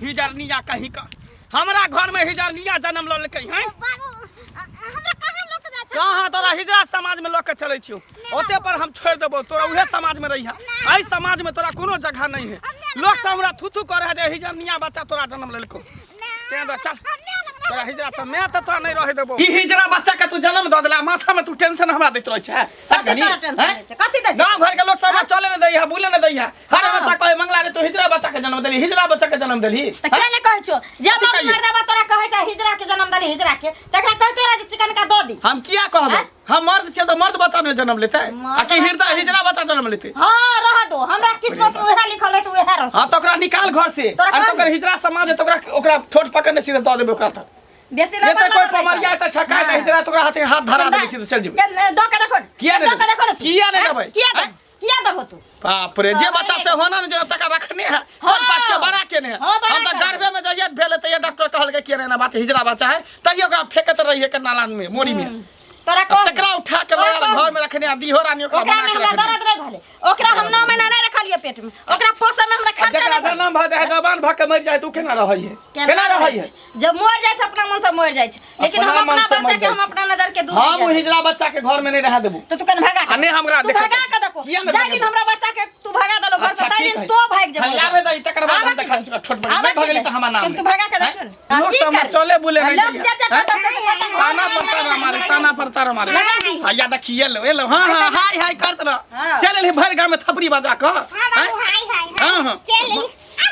हिजरनिया कहीं का हमरा घर में हिजरनिया जन्म लऽ लेलकै हैं। बाबू, हमरा कहाँ लऽ के जाइ छै? कहाँ तोरा हिजरा समाज में लऽ के चलै छियौ, ओते पर हम छोड़ि देबौ तोरा, उहे समाज में रहिहा। एहि समाज में तोरा कोनो जगह नहीं है। लोग सब हमरा थू थू करे है जे हिजरनिया बच्चा तोरा जन्म लेलकौ। तें दो चल तोरा हिजरा सब मैं तऽ तोरा नहीं रहे देबौ। ई हिजरा बच्चा के तू जन्म दऽ देला, माथा में तू टेंशन हमरा दैत रहै छै। हर कथी घड़ी, तोरा टेंशन हैं? दै छै? कथी दै छै? गाँव घर के लोग सब हमरा चले न दैया, बोले न दैया, हर हमेशा कहे मंगला रे तू हिजरा बच्चा के जन्म देली, हिजरा बच्चा के जन्म देली। तऽ किया नहि कहै छौ जे कथी मौगी कहियै? मर्दाबा तोरा कहै छै हिजरा के जन्म देली हिजरा के, तकरा कहै तोरा जे चिकन का दऽ दी? हम किया कहबै? हैं? हम मर्द छियै तऽ मर्द बच्चा नहि जन्म लेतै मर्द आ कि हृदय हिजरा बच्चा जन्म लेतै? हाँ, रह दो, हमरा किस्मत में उहे लिखल है तऽ उहे रह। हाँ, तऽ ओकरा निकाल घर से। तोरा आ कहली? ओकर हिजरा समाज है तऽ ओकरा ओकरा ठोट पकड़ने सीधे दऽ देबै ओकरा। तऽ बेसी ये तऽ लबड़ कोई लबड़ नहि पमरिया कर। तऽ छकाय तऽ हिजरा तऽ ओकरा हाथे हाथ धरा देबै, सीधे चल जेबै। दऽ के देखो ने। किया नहि दऽ के देबै? देखो ने तू। किया नहि हैं? देबै? किया हैं? देबै? किया देबहो तू? बाप रे, जे बच्चा से होना ने जे तका रखने है हाँ। कल पास के बड़ा केने है। हाँ, बड़ा हम तऽ केने। गर्भे में जहिया भेल तहिया डॉक्टर कहलकै कि एना बात हिजरा बच्चा है, तहिया ओकरा फेकत रहिए के नाला में मोरी में। तोरा आ कह तकरा उठा के तोरा लगा कह। घर में रखने आ दीहो रानी ओकरा ओकरा बना में के हमरा रखने। दर्द नहीं भेलै, ओकरा हम 9 महीना नहीं रखलियै पेट में, ओकरा पोसै में हमरा आ खर्चा जकरा नहीं भेलै। जन्म भऽ जाइ है, जवान भऽ के मरि जाइ तऽ ओ केना रहै है? केना रहै है? जब मर जाइ छै अपना मन से मर जाइ छै, लेकिन हम अपना मन अपना से मरि बच्चा के जाइ हम छै। अपना नजर के दूर हम नहीं ओ जाय। हिजरा बच्चा के घर में नहीं रह देबू। तो तू कन भगा के आ नहि हमरा तू देखै भगा छै। के देखो। किया नहि जाहि भगेबै? दिन हमरा बच्चा के तू भगा देलो घर से, अच्छा, ताहि ठीक दिन है। तो भागि जेबो। हल्लाबे दही, तकर बाद हम आबऽ देखा की छोट बड़ी आबऽ नहीं की भगेली तऽ हमरा नाम किन्तु नहि। भगा के देखियौ ने। लोक की सब हमरा करबै? चले बुले नहीं लोक दैया। जे जे हैं? कतऽ से पता नहीं। ताना पर ताना मारे, ताना पर ताना मारे। लगा दी। आ या देखिए लो, एलो, हाँ, हाँ, हाय, हाय करत रह। हाँ। चल एलही भरि गाँव में थपड़ी बजा कऽ। हाँ बाबू, हैं? हाय हाय हाय। हाँ, हाँ। चल एली।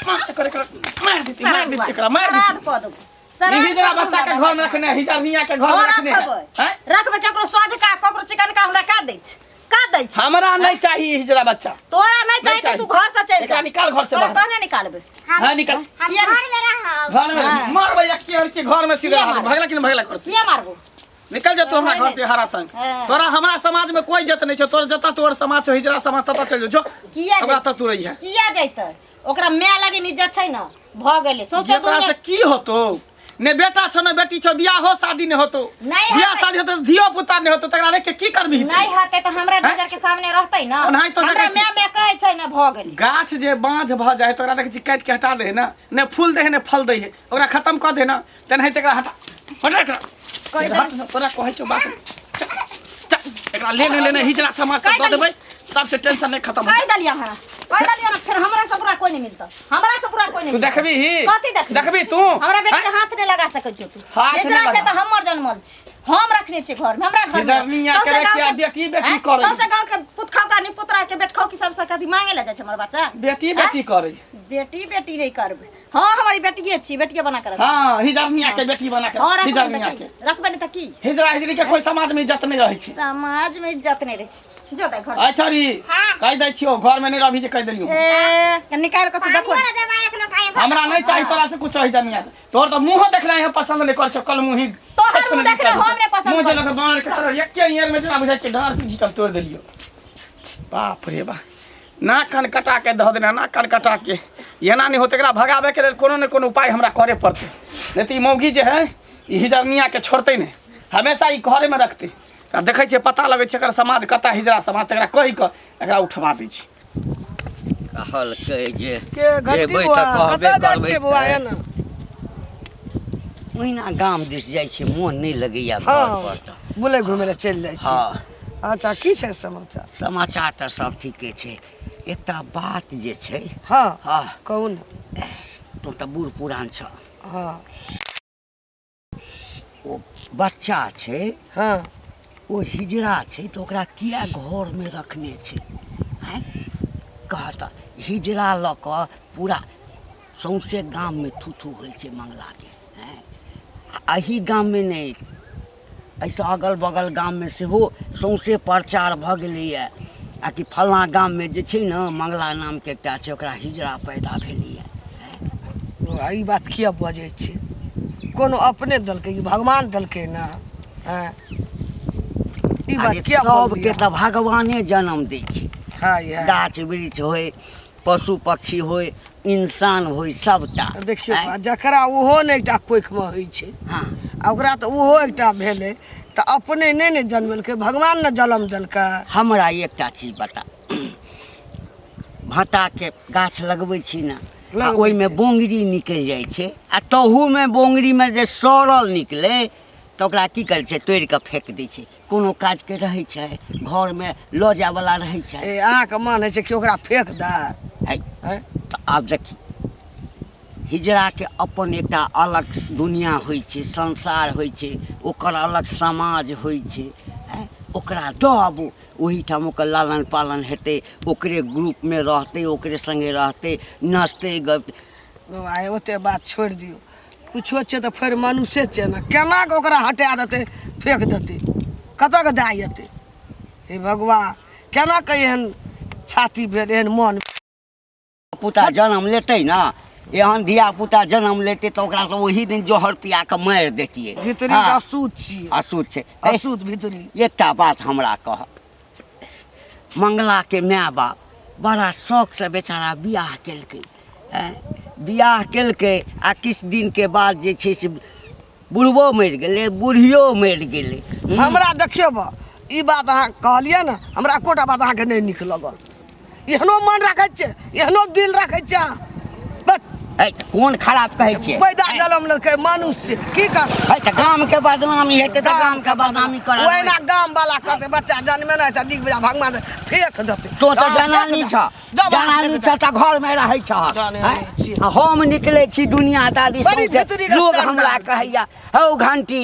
मार करे करे, मार देती, मार देती एकरा, मार श्राद्ध देती। कऽ देबो। ई श्राद्ध हिजरा कऽ देबो बच्चा के हमरा। घर में रखने है, हिजरनिया के घर में और रखने है। रखबै। हैं? रखबै केकरो सोझ का ककरो चिकन का, हमरा का दै छै? का दै छै? हमरा नहीं चाहिए हिजरा बच्चा। तोरा नहीं नहीं चाहिए तऽ तू घर से चलि जा। एकरा निकाल घर से तोरा बाहर। कहने निकालबै। हाँ, निकाल। हम किया घर में रहब। घर में हाँ। मारबै एक के घर में सीधे किया रहबै। मारबै? भगला कि नहीं भगला घर से? किया मारबो? निकल जा तू हमरा घर से हरा संग। हाँ। तोरा हमरा समाज में कोई इज्जत नहीं छौ, तोर जतऽ तोर समाज छौ हिजरा समाज ततऽ चलि जो, जो। किया ओकरा जैतै? तक तू रही है। किया जैतै? ओकरा माय लगे इज्जत छै ने, भऽ गेलै सौंसे जेकरा दुनिया। से की होतो? ने बेटा छौ ने बेटी छौ, बियाह हो शादी ने होतो। नहीं बियाह होतै। शादी होतो तऽ धियो पुता ने होतो, तकरा रख के की करबही तू? नहीं होतै तऽ हमरा नजर के सामने रहतै ने। ओनाहि तो हमरा देखै छी। माय माय कहै छै ने, भऽ गेलै। गाछ जे बाँझ भऽ जाइ तऽ ओकरा देखै छी काटि के हटा दै है ने, ने फूल दै है ने फल दै है, ओकरा खत्म कऽ दे ने, तेनाहिते एकरा हटा हटा एकरा। कहि हट, तोरा कहै छौ बात। चल चल, एकरा लेने लेने हिजरा समाज तक कहि दऽ देबै, सबसे टेंशन नहि खत्म कहि देलियै अहाँ, कहि देलियै ना, फेर हमरा से बुरा कोई नहीं मिलता, हमरा से बुरा कोई नहीं तू मिलता। देखबी ही? कथी देखबी? देखबी तू? हमरा बेटी के हैं? हाथ नहीं लगा सकै छौ तू। हाथ नहि हिजरा छै लगा। तऽ हमर जनमल छै, हम रखने छियै घर में, हमरा घर में। हिजरनिया के सौंसे रखिया गाँव के- बेटी बेटी हैं? करै। सौंसे गाँव के पुतखौ का निपुतरा के बेटखौ की सबसे कथी मांगे ले जाइ छै हमर बच्चा? बेटी बेटी करै। बेटी बेटी नहीं करबै। हाँ, हमारी बेटिए छी, बेटिए बना के रखबै। हाँ, हिजरनिया के बेटी बना के। हाँ, रखबै हिजरनिया तऽ के की? रखबै नहीं तऽ की? हिजरा हिजरी के कोई समाज में इज्जत नहीं रहै छै। समाज में इज्जत नहीं रहै छै। जो दे घर। अच्छा री, हाँ। कहि दै छियौ घर में नहीं रहबी जे कहि देलियौ। ए, के निकाल के तू पानी देखो। वाला दवाई एक लोटा एगो। हमरा नहीं चाहिए तोरा से कुछ हिजरनिया से। तोर तऽ मुंहो देखनाइ हम पसंद नहीं करै छौ, कल मुंह ही तोहर खसकऽ मुंह निकलि देखनाइ हम जेतौ। नहि पसंद मुंह करै जेना बाँर के तोरा एके ईयर में जेना बुझाइ छै डाँर पीछी के तोड़ि देलियौ। बाप रे बा, नाक कान कटा के धऽ देना, नाक कान कटा के। एना नहि होतै, एकरा भगाबैके लेल कोनो ने कोनो उपाय हमरा करे पड़तै, नहि तऽ ई मौगी जे है ई हिजरनियाके छोड़तै नहि, हमेशा ई घरेमे रखतै। आ देखै छियै पता लगै छै एकर समाज कतऽ हिजरा समाज, तकरा कहि कऽ एकरा उठवा दै छी। कहलकै जे के घंटी जेबै बौआ तऽ कहबे कतऽ जाइ करबै। छियै बौआ एना? ओहिना गाम दिस जाइ छियै, मोन नहि लगैया घर हँ पर तऽ। बुलै घुमै लए चलि जाइ छी? हँ। अच्छा, की छै समाचार? समाचार तऽ सब ठीके छै, एकटा बात जे छै। हँ। हँ। कहू ने। तू तऽ बूढ़ पुरान छह। हँ। ओ बच्चा छै। हँ। ओ हिजरा छै तऽ ओकरा किया घरमे रखने छै? आँय कह तऽ, हिजरा लऽ कऽ पूरा सौँसे गाममे थू थू होइ छै मंगलाके। आँय, आ एही गाममे नहि, एहिसँ अगल बगल गाममे सेहो सौँसे प्रचार भऽ गेलैए आ कि फल्लाँ गाममे जे छै ने मंगला नामके एकटा छै, ओकरा हिजरा पैदा भेलैए। बौआ, ई बात किया बजै छी? कोनो अपने देलकै कि भगवान देलकै ने? आँय, ई बात अरे किया सबके बोललियै? तऽ भगवाने जन्म दै छै। हँ, इएह। गाछ वृक्ष होय, पशु पक्षी होय, इंसान होय, सबटा। देखियौ आँय? बा, जकरा ओहो ने एकटा कोखिमे होइ छै। हँ। आ ओकरा तऽ ओहो एकटा भेलै तऽ अपने नहि ने जन्मेलकै, भगवान ने जन्म देलकै। हमरा एकटा चीज बता, भाँटाके गाछ लगबै छी ने? आ ओहिमे बोंगरी निकलि जाइ छै आ तहूमे बोंगरीमे जे सड़ल निकलै तऽ ओकरा की करै छै तोड़ि कऽ फेक दै छै कोनो काजके रहै छै घरमे लऽ जायवला रहै छै ए अहाँके मन होइ छै कि ओकरा फेक दे है तऽ आब देखी हिजड़ाके अपन एकटा अलग दुनिया होइ छै संसार होइ छै ओकर अलग समाज होइ छै आँय, ओकरा दऽ आबू ओहिठाम ओकर लालन पालन हेतै ओकरे ग्रुपमे रहतै ओकरे सङ्गे रहतै नचतै गबतै आइ ओते बात छोड़ि दियौ कुछो छै तऽ फेर मनुष्य छै ने केना कऽ ओकरा हटा देतै फेक देतै कतऽ के दए एतै हे भगवान केना कऽ एहन छाती भेल एहन मन पुता जन्म लेतै ने एहन धिया पुता जन्म लेतै तऽ ओकरा से ओही दिन जहर पिया कऽ मारि देतियै भीतरी हँ, अशुद्ध छियै अशुद्ध छै ए, अशुद्ध भीतरी एकटा बात हमरा कह मंगलाके माय बाप बड़ा शौकसँ बेचारा बियाह केलकै आँय, बियाह केलकै आ किछु दिनके बाद जे छै से बुढ़बो मरि गेलै बुढ़ियो मरि गेलै हमरा देखियौ बा ई बात अहाँ कहलियै ने हमरा एकोटा बात अहाँके नहि नीक लगल एहनो मन राखै छियै एहनो दिल राखै छियै अहाँ बस है तऽ कोन खराब कहै छियै पैदा जलम लेलकै मनुष्य की कर है तऽ गामके बदनामी हेतै तऽ गामके बदनामी करऽ ओहिना गाम वाला करतै बच्चा जन्मे नहि छै नीक बेजा भगवान फेक देतै तो तऽ हँ, जनानी फेक छ देतै। जनानी छ तऽ घरमे रहै छ जनानी छी। आ हम निकलै छी दुनियादारी बड़ी सौंसे भितरी के लोग चंडाल। हमरा कहैया हौ घंटी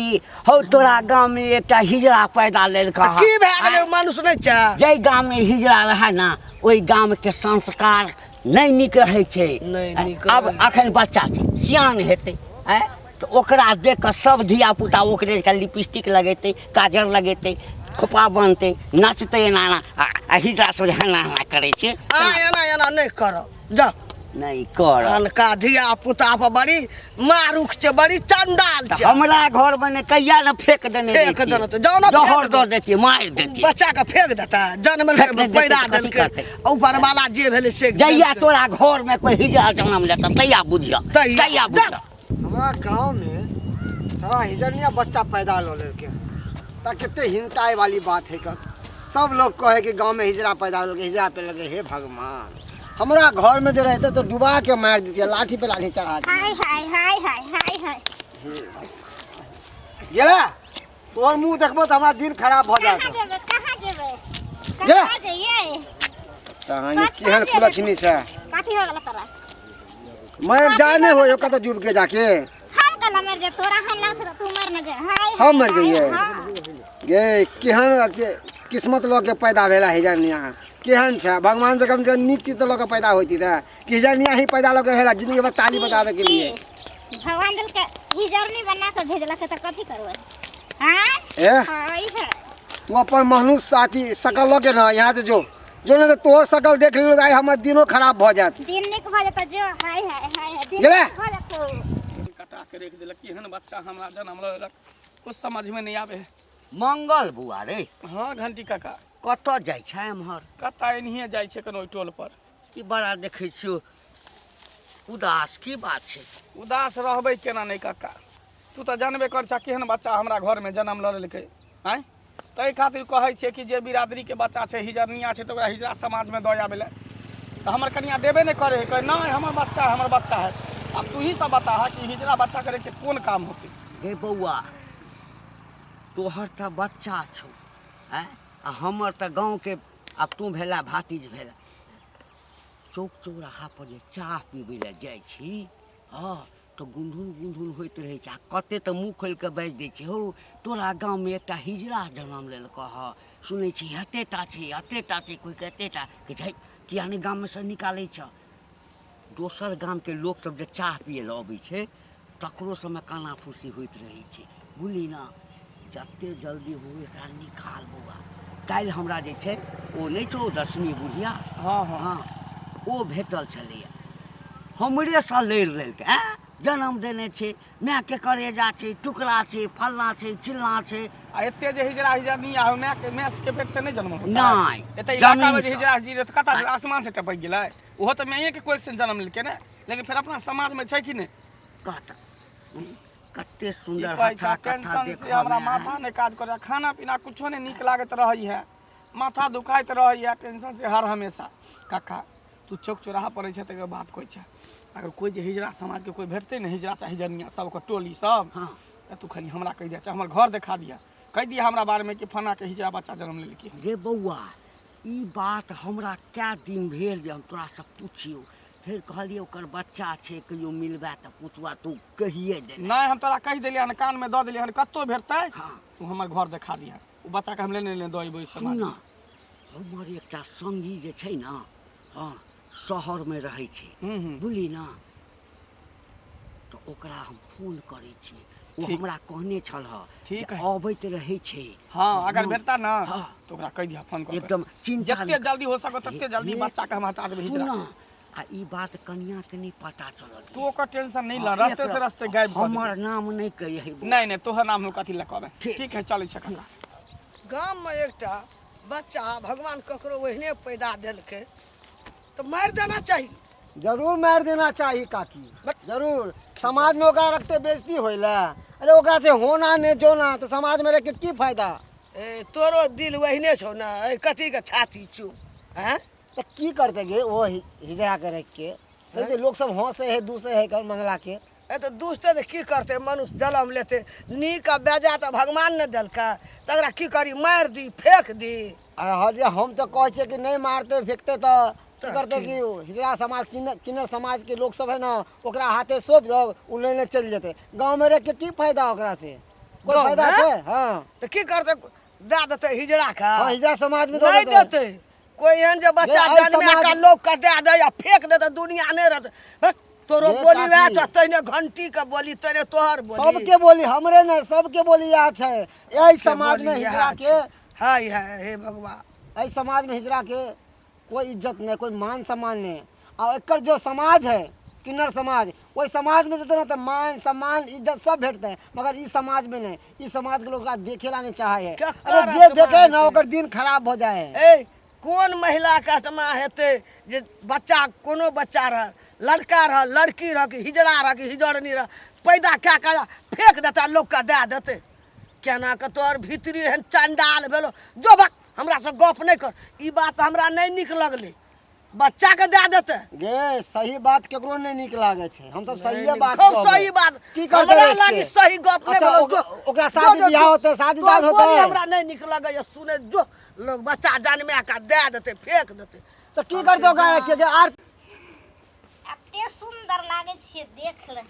हौ तोरा गाममे एकटा हिजड़ा पैदा लेलक हँ। की भए गेलै मनुष्य नहि छै जाहि गाममे हिजड़ा रहै ने ओहि गामके संस्कार नहि नीक रहै छै नहि नीक आब रहै छै। अखन बच्चा छै सियान हेतै आँय तऽ ओकरा देख कऽ सब धियापुता ओकरे जकाँ लिपस्टिक लगेतै काजर लगेतै खोपा बनतै नचतै एना एना आ आ हिजड़ा सब जे एना एना करै छै अहाँ एना एना नहि करब जाउ नहि कर अनका धिया पुता पर बड़ी मारुख छै बड़ी चंडाल तऽ छै हमरा घरमे ने कहिया ने फेक देने फेक रहितियै। देने तऽ जाउ ने फेक जहर दऽ दे। देतियै मारि देतियै बच्चा के फेक देता जन्म फेक नहि देतै पैदा तऽ कथी देलकै करतै? ऊपर वाला जे भेलै से जहिया तोरा घरमे कोइ हिजड़ा जन्म लेतऽ तहिया बुझिह तहिया। तहिया बुझिह हमरा गांव में सारा हिजड़निया बच्चा पैदा लो लेलके त कते हिंताए वाली बात है कर सब लोग कहे कि गांव में हिजड़ा पैदा हो हिजड़ा पे लगे हे भगवान हमरा घर में जो रहते तो डुबा के मार देती लाठी पे लाठी चढ़ा के हाय हाय हाय हाय हाय हाय गेला तोहर मुंह देखबो तो हमरा दिन खराब भ कहाँ जात जेबै कहाँ जेबै गेला। कहाँ जइयै तहन केहन कुलक्षणी छै कथी हो गेल तोरा मर जा नहीं हो कतऽ डूब के जाके हम कला मर जाए तोरा हम लग तू मर न जाए हाय हम मर जइयै? हाँ। गे केहन के किस्मत लऽ के पैदा भेला हिजरनिया केहन छै भगवान से कम से कम नीक चीज तऽ लऽ के पैदा होती रहए कि हिजरनिया ही पैदा लऽ के भेला जिंदगी भर ताली बजाबे के लिए भगवान दिल के हिजरनी बना के भेजलक त कथी करबै हां ए हाय हाय तू अपन मनुष्य साथी शकल लऽ के ना यहाँ से जो जो नहीं तो तोहर शकल देख लेलो तऽ आइ हमर दिनो खराब भऽ जायत दिन निक भऽ जेतौ जो हाय हाय हाय हाय दिन गेलै? नीक भऽ जेतौ कटा के रख देलक एहन बच्चा हमरा जन्म लेलक कुछ समझ में नहीं आवे है मंगल बुआ रे हाँ घंटी काका कतऽ जाइ छै एम्हर कतऽ एनहिए जाइ छै कोनो ओहि टोल पर की बड़ा देखै छियौ उदास की बात छै उदास रहबै केना नहि काका तू तऽ जानबे कर छह केहन बच्चा हमरा घरमे जन्म लऽ लेलकै आँय ताहि खातिर कहै छै कि जे बिरादरीके बच्चा छै हिजरनिया छै तऽ ओकरा हिजरा समाजमे दऽ आबै लए तऽ हमर कनिया देबे नहि करै है कहै नहि हमर बच्चा है हमर बच्चा है आब तू ही सब बता कि हिजरा बच्चा करैके कोन काम होतै गे बौआ तोहर तऽ बच्चा छौ आँय आ हमर तऽ गाँवके आब तू भेला भातिज भेला चौक चौराहा पर जे चाह पीबै लए जाइ छी हँ तऽ गुंधुन गुंधुन होइत रहै छै आ कते तऽ मुँह खोलि कऽ बाजि दै छै हौ तोरा गाममे एकटा हिजरा जनम लेलकऽ हँ सुनै छी एते टा छै एते टा छै कोइके एते टा कहै छै किया नहि गाममे सँ निकालै छऽ दोसर गामके लोकसभ जे चाह पियै लए अबै छै तकरो सबमे काना फूसी होइत रहै छै बुझली ने जते जल्दी हो एकरा निकाल बौआ काल्हि हमरा जे छै ओ नहि छौ दर्शनी बुढ़िया हँ हँ हँ ओ भेटल छलैए हमरेसँ लड़ि लेलकै आँय जनम देने छै मायके करेजा छै टुकड़ा छै फल्लाँ छै चिल्लाँ छै आ एते जे हिजरा हिजरनी आ माय के माय के पेट से नहि जन्म होतै नहि, एते इलाका में जे जमीनसँ। हिजरा हिजरी तऽ कतऽ आसमान से टपकि गेलै ओहो तऽ माये के कोख से जन्म लेलकै ने लेकिन फेर अपना समाज में छै कि नहि कहता कते की सुंदर कहै छै हथा कथा टेंशन से देखऽ हमरा मे माथा नहि काज करै खाना पीना कुछो नहि नीक लागैत रहै है माथा दुखाइत रहै है टेंशन से हर हमेशा काका तू चौक चौराहा पड़ै छै तऽ एगो बात कहै छै अगर कोई जे हिजड़ा समाज के कोई भेटतै ने हिजड़ा चाहे हिजड़निया सब ओकर टोली सब हाँ तऽ तू खाली हमरा कहि दिया चाहे हमर घर देखा दिया कहि दिया हमरा बारे में कि फना के हिजड़ा बच्चा जन्म लेलकै रे बौआ ई बात हमरा कए दिन भेल जे हम तोरासँ पुछियौ फेर कहलियै ओकर बच्चा छै कहियो मिलबे तऽ पुछबा तू कहिए देले नहि हम तोरा कहि देलियै हन कानमे दऽ देलियै हन कतहु भेटतै हाँ तू हमर घर देखा दिहऽ ओ बच्चाके हम लेने लेने दऽ अयबै सुन समाज ने हमर एकटा संगी जे छै ने हँ शहरमे रहै छै हूँ हूँ बुझली ने तऽ ओकरा हम फोन करै छियै ओ ठीक। हमरा कहने छल हँ ठीक जे है। अबैत रहै छै हाँ अगर भेटता ना हाँ। तो ओकरा कहि दिहऽ फोन कऽ के। एकदम चिंता जते नहि जल्दी हो सको तते जल्दी हे, बच्चा के हम हटा देबै सुन हिजड़ा ने, आ ई बात कनिया के नहीं पता चलल तू ओकर टेंशन नहीं ल हाँ, रास्ते एक से रास्ते गायब कऽ हमर नाम नहीं कही है नहीं नहीं तोहर नाम हम कथी लए कहबै ठीक। ठीक है चलै छै काका गाममे एकटा बच्चा भगवान ककरो ओहने पैदा देलकै तऽ मारि देना चाही जरूर मारि देना चाही काकी जरूर समाज में ओकरा रखते बेइज्जती होइला अरे ओकरा से होना नहीं जोना तो समाज में रख के की फायदा ए तोरो दिल ओहने छौ ने ए कथीके छाती छौ आँय तो की करते गे वो हिजड़ा के रख के तो जे लोग सब हंसे है दूसे है कर मंगला के ए तऽ दुसतै तऽ की करतै मनुष्य जन्म लेतै नीक आ बेजा तऽ भगवान ने देलकै तकरा की करी मारि दी फेक दी अरे हर जे हम तो कहै छियै कि नहीं मारते फेंकते तो की करते कि हिजड़ा समाज किन्नर किन्नर समाज के लोग सब है ना ओकरा हाथे सौंप दो उ लेने चल जेते गांव में रख के की फायदा ओकरा से कोई गाँव फायदा में? छै हाँ तऽ की करतै दए देतै हिजड़ा के हाँ हिजड़ा समाज में दऽ नहि देतै। देतै कोई एहन जे बच्चा रे, एहि जन्मे समाज- के लोक के दए दे या फेंक देतै दुनिया नहि रहतै बस, तोरो रे बोली वएह काकी। छौ तैने घंटी के बोली तैने तोहर बोली सबके बोली हमरे नहीं सबके बोली इएह छै एहि समाज में बोली इएह हिजड़ा के छै। हाय हाय हे भगवान एहि समाज में हिजड़ा के कोई इज्जत नहीं कोई मान सम्मान नहीं और एकर जो समाज है किन्नर समाज ओहि समाज में जेतै ने तऽ मान सम्मान इज्जत सब भेटतै मगर ई समाज में नहीं ई समाज के लोग ओकरा देखे ला नहीं चाहे है केकर अरे जे आत्मा देखे ना हेतै? ओकर दिन खराब हो जाए है ए कोन महिलाके आत्मा हेतै जे बच्चा कोनो बच्चा रह लड़का रह लड़की रह कि हिजड़ा रह कि हिजड़नी रह पैदा कए कऽ फेंक देतै लोकके दए देतै केना कऽ तोहर भीतरी एहन चंडाल भेलो जो बक हमरासँ गप नहि कर ई बात हमरा नहि नीक लगलै बच्चाके दए देतै गे सही बात केकरो नहि नीक लागै छै हमसब सहिए बात खूब कहबै। सही बात की करतै हमरा रखके? लागी सही गप नहि अच्छा, भेलो जो ओकरा जो, शादी जो, बियाह जो। होतै, शादी तोहर दान होतै। बोली हमरा नहि नीक लगैया सुने जो लोग बच्चा जन्मा के दए देतै फेंक देतै तऽ की करतै ओकरा रखके जे आर एते सुन्दर लागै छियै देख ले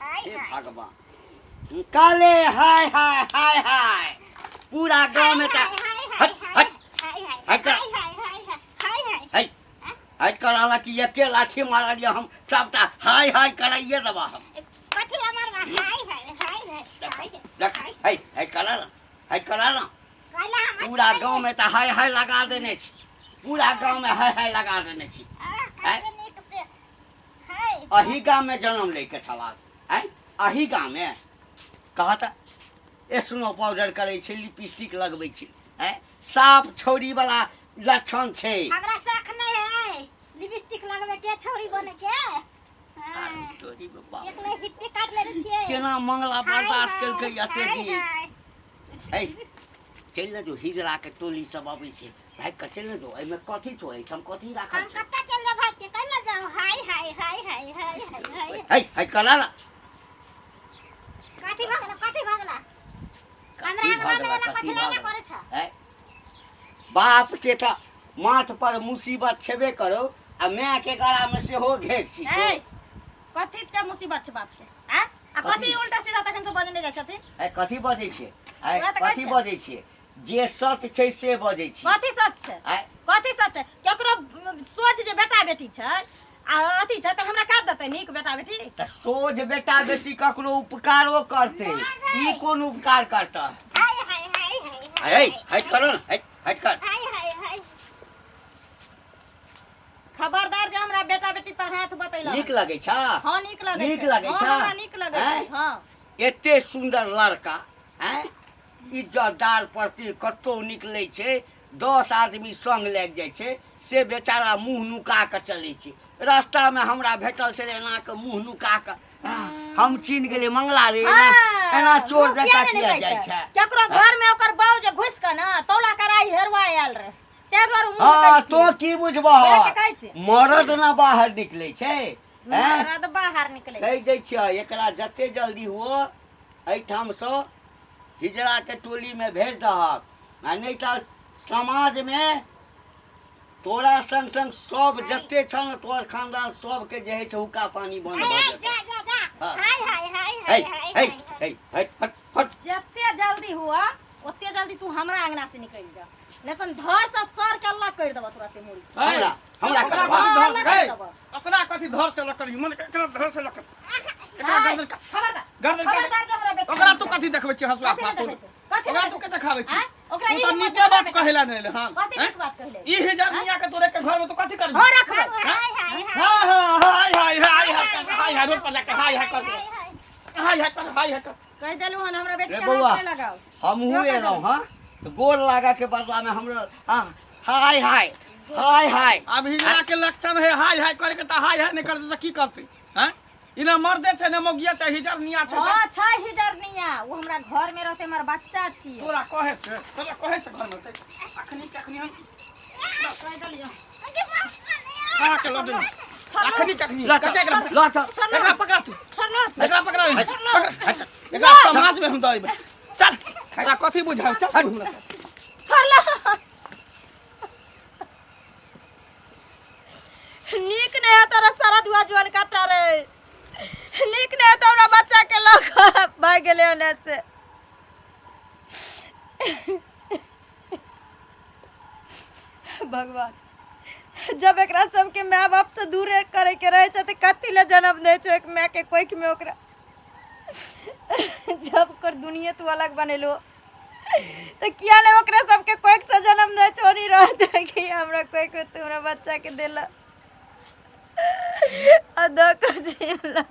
हाय हे हाय भगवान काले हाय हाय हाय हाय पूरा गांव में हाय तऽ हाय हट हाय हट हाय हाय हट कर। हाय हाय हाय हाय हाय हाय है हट कर आला कि एके लाठी मारलियै हम सबटा हाय हाय कराइए देबा हम कथी ला मारबा हाय हाय हाय हाय हाय देख है हट करा ना हट करा ना कहला हम पूरा गांव में तऽ हाय हाय लगा देने छी पूरा गांव में हाय हाय लगा देने छी आ नीक से हाय अही गाम में जन्म लैके छला आँय अही गाम में कहत स्नो पाउडर करै छै लिपस्टिक लगबै छै आँय साफ छौरी वाला लक्षण छै हमरा शौक नहीं है लिपस्टिक लगबे के छौरी बने के हाँ। तोरी बाप। एक ले हिप्पी काट लेने छियै केना मंगला हाय, बर्दाश्त हाय, केलकै एते हाय, दिन हाय। है चलि ने जो हिजड़ा के टोली सब अबै छै भागि कऽ चलि ने जो एहिमे कथी छौ एहिठाम कथी राखल हम छौ कत्ता चल जाब भाग के कल जाओ हाय हाय हाय हाय हाय हाय हाय है है करा ना कथी भगला कथी भगला हमरा कथी अंगना में भगला एना कथी कथी लैला भगला करै छ है बाप के तऽ माथ पर मुसीबत छेबे करो आ माय के गला में सेहो घेक छी ए कथी के मुसीबत छै बाप के आ आ कथी कथी? उल्टा सीधा तखन से बजने जाइ छथिन ए कथी बजै छियै ए वएह तऽ कहै कथी छियै। बजै छियै जे सत्य छै से बजै छियै कथी सच छै आँय? कथी सच छै केकरो सोच जे बेटा बेटी छै आ अथी छै तऽ हमरा का देतै नीक बेटा बेटी तऽ सोझ बेटा बेटी ककरो उपकारो करतै ई कोन उपकार करतै हाय हाय हाय हाय है हट करो ने हट हट कर हाय हाय हाय खबरदार जे हमरा बेटा बेटी पर हाथ बतैलक नीक लगै छ हाँ नीक लगै नीक छै। लगै हाँ, छ? हमरा नीक लगै छै आँय? हाँ एते सुन्दर लड़का आँय इज्जतदार प्रति कतहु निकलै छै 10 आदमी संग लागि जाइ छै से बेचारा मुँह नुका कऽ चलै छै रास्तामे हमरा भेटल छलै एना कऽ मुँह नुका कऽ हम चिन्ह गेलियै मंगला रे एना हाँ, एना चोर मुँह जकाँ किया नहि किया जाइ नुकैतै? छै केकरो घर में ओकर बाऊ जे घुसि कऽ ने तौला कराई हेरवा आयल रहे ताहि दुआरे मुँह हाँ में तो की बुझबह वएह के कहै छी। मरद ना बाहर निकलै छै हैं मरद बाहर निकलै कहि दै छियै एकरा जते जल्दी हुओ एहिठामसँ हिजड़ाके टोलीमे भेज दहक आ नहि तऽ समाजमे तोरा संग संग सब जते छौ ने तोहर खानदान सबके जे है से हुक्का पानी बंद भऽ हाय जेतौ जा जा जा हाँ। हाय हाय हाय हे हाय हाय हे हाय हे हट हट हट जते जल्दी हुआ ओते जल्दी तू हमरा अंगना से निकलि जा नहीं अपन धर से सर के अल्लाह कर देबो तुरते मुड़ी हमरा हमरा ओकरा करबा कथी धर से कर हे, देबो। ओकरा कथी धर से लकड़ी मन एकरा धर से लकड़ी एकरा गर्दन काट खबरदार गर्दन काट खबरदार के हमरा बेटा ओकरा तू कथी देखबै छी हसुआ कथी नहि फासुल देखबै छी? कथी ओकरा नहि तू के देखाबै छी आँय? ओकरा तू ई तऽ हिम्मत नीके हमरा बात बेटा- कहेला नहि हां कथी नीक बात कहले? ई हिजरनिया के तोरे के घर में तू कथी करबी हो रखबै हाय हाय हाय हां हां हाय हाय हाय हाय हाय हाय रोड पर जाके हाय हाय कर हाय हाय कर हाय हाय कर कहि देलू हन हमरा बेटी रे के बौआ। हाथ नहि लगाओ हमहूँ एलहुँ हँ तऽ गोर लागऽ के बदलामे हमरो हँ हाय हाय हाय हाय अब हिजड़ा के लक्षण है हाय हाय करे के तऽ हाय हाय नहि करतै तऽ की करतै हैं ई ना मर्दे छै ना मौगिया छै हिजरनिया छै हां छै हिजरनिया ओ हमरा घर में रहते हमर बच्चा छी तोरा कहे से तोरा कहे से घर में रहतै अखनी के अखनी हम कहि देलियो कहाँ के लऽ जेबै अखनी के अखनी लऽ चल, कते एकरा लऽ चल। एकरा पकड़ा तू छोड़लो एकरा पकड़ा पकड़ा एकरा समाज में हम दऽ अयबै चल एकरा कथी बुझाउ चल तू हमरा साथ। छोड़लो नीक नहीं है तोरा सारा दुआ जुआन काटा रे नीक नहीं है तोरा बच्चा के लग भाग गेले होने से भगवान जब एकरा सबके माय बाप से दूर करे के रहे छै तऽ कथी ले जन्म दै छौ एक माय के कोखि में ओकरा जब ओकर दुनिया तू अलग बनेलो तऽ किया नहि ओकरा सबके कोखि से जन्म दै छौ नहीं रहते कि हमरा कोखि में तू हमरा बच्चा के देला आ दऽ कऽ जियला।